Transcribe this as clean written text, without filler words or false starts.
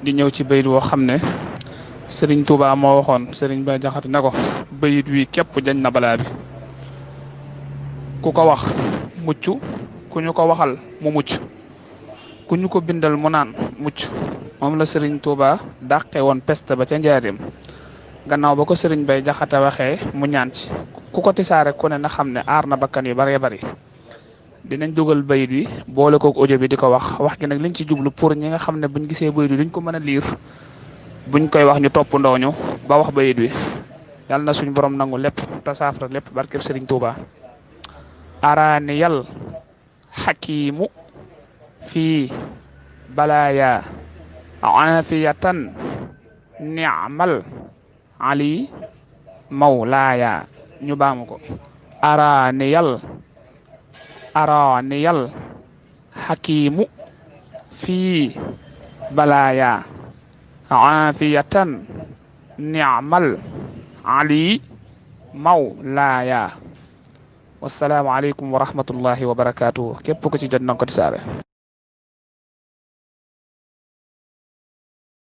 di ñëw ci bayit woo xam ne sëriñ Touba moo waxoon sëriñ Ba Jaxate ne ko bayit wi képp jañ na balaa bi ku ko wax mucc ku ñu ko waxal mu mucc ku ñu ko bindal mu naan mucc moom la sëriñ Touba dàqe woon peste ba ca njaareem gannaaw ba ko sëriñ Bay Jaxate waxee mu ñaan ci ku ko tisaare ku ne na xam ne aar na bakkan yu baree bari dinañ dugal bayit wi boole kook audio bi di ko wax gi nag liñ ci jublu pour ñi nga xam ne buñ gisee bayit wi duñ ko mën a liir buñ koy wax ñu topp ndooñu ba wax bayit wi yàlla na suñ borom nangu lépp te saafara lépp barkeb sëriñ Touba. araani yal xakiimu fii balaaya aafiyatan ni'mal ali mawlaaya ñu baamu ko araani yal xakiimu fii balaaya aafiyatan ni'mal ali mawlaaya wassalaamu aleykum wa rahmatullahi wa barakaatuhu képp ku ci jot na ko di saare